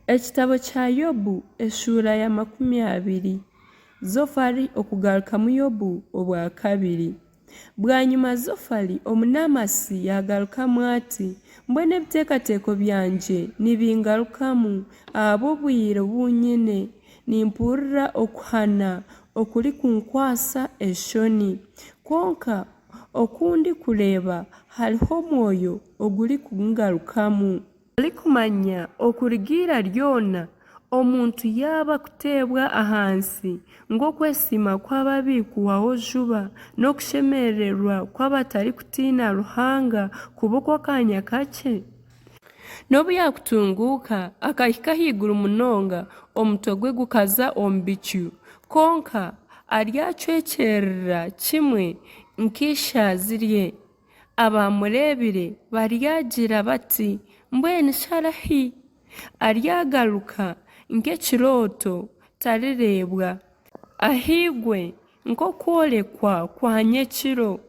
Ekitabo kya Yobu eshuura ya 20. Zofari okugarukamu Yobu obwa kabiri. Bwanyima Zofari Omunaamasi yaagarukamu ati, Mbwenu ebiteekateeko byangye nibingarukamu ahabw'obwire obu nyine, nimpurira okuhana okurikunkwatsa enshoni. Kwonka oku ndikureeba hariho omwoyo ogurikungarukamu. Orikumanya okuruga ira ryona omuntu yaaba kuteebwa ahansi, ngu okwesiima kw'ababi kuhwaho juba, n'okushemererwa kw'abatarikutiina Ruhanga kuba okw'akaanya kakye? N'obu yaakutunguuka akahika ahaiguru munonga, omutwe gwe gukaza omu bicu, kwonka aryacwekyererera kimwe nk'eishaazi rye. Abaamureebire baryagira bati, Mbwenu shi arahi? Aryagaruka nk'ekirooto, tarireebwa. Ahiigwe nk'okworekwa kwa nyekiro.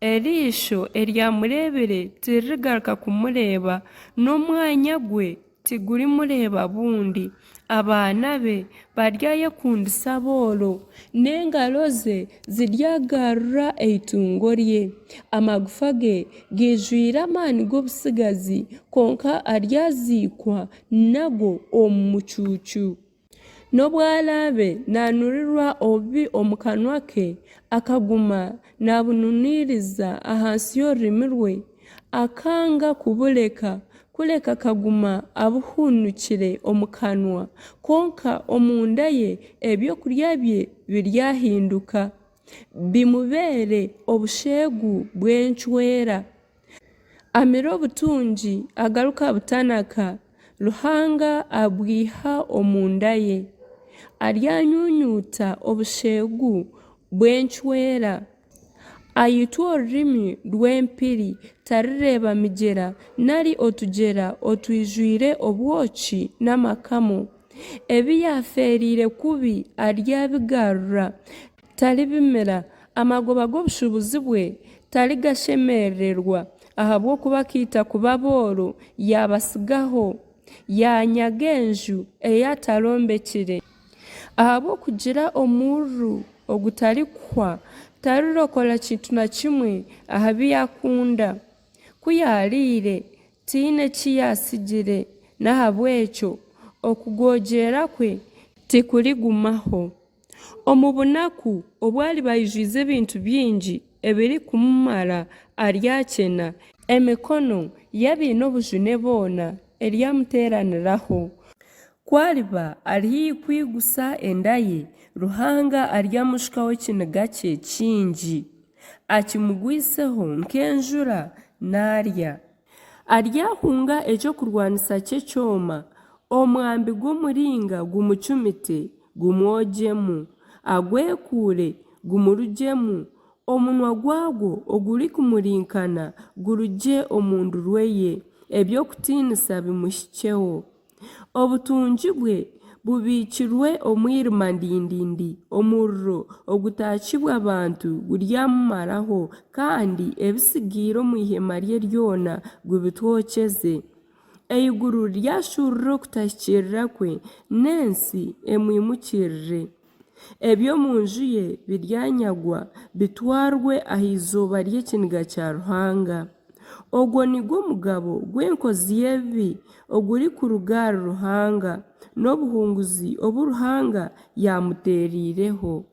Eriisho eryamureebire tiririgaruka kumureeba, n'omwanya gwe tigurimureeba bundi. Abaana be baryayekundisa abooro, n'engaro ze ziryagarura eitungo rye. Amagufa ge gaijwire amaani g'obutsigazi, kwonka aryaziikwa nago omu mucuucu. Nobu araabe naanurirwa obubi omu kanwa ke, akaguma naabununiiriza ahansi y'orurimi rwe, akanga kubureka, kureka akaguma abuhunikire omu kanwa, kwonka omunda ye ebyokurya bye biryahinduka, bimubeere obusheegu bw'encwera. Amira obutungi, agaruka abutanaka, Ruhanga abwiha omu nda ye. Aryanyuunyuuta obusheegu bw'encwera, aitwe orurimi rw'empiri, tarireeba migyera nari otugyera otwijwire obwoki n'amakamo. Ebi yaafeereire kubi aryabigarura, Taribimira, amagoba g'obushuubuzi bwe tarigashemerererwa, ahabw'okuba akaita kubi abooro, yaabatsigaho, yaanyaga enju ei atarombekire. Ahabw'okugira omururu ogutarikuhwa, tarirokora kintu na kimwe aha bi akunda. Ku yaariire, tihaine ki yaatsigire, n'ahabw'ekyo okugogyeera kwe tikurigumaho. Omu bunaku obu ariba aijwize ebintu bingi ebirikumumara aryakyena, emikono y'abaine obujune boona eryamuteeraniraho. Ku ariba ari haihi kwigusa enda ye, Ruhanga aryamushukaho ekiniga kye kingi, akimugwiseho nk'enjura naarya. Aryahunga eky'okurwanisa ky'ekyoma, omwambi gw'omuringa gumucumite, gumwogyemu, agwekuure, gumurugyemu, omunwa gwagwo ogurikumurinkana gurugye omu ndurwe ye, eby'okutiinisa bimuhikyeho. Obutungi bwe bubiikirwe omwirima ndindindi, omuriro ogutaakibwa bantu guryamumaraho, kandi ebitsigaire omu ihema rye ryona gubitwokyeze. Eiguru riryashuurura okutahikiirira kwe, n'ensi emwimukirire. Eby'omu nju ye biryanyagwa, bitwarwe aha izooba ry'ekiniga kya Ruhanga. Ogwo nigwo mugabo gw'enkozi y'ebibi ogurikuruga ahari Ruhanga, n'obuhunguzi obu Ruhanga yaamuteereireho.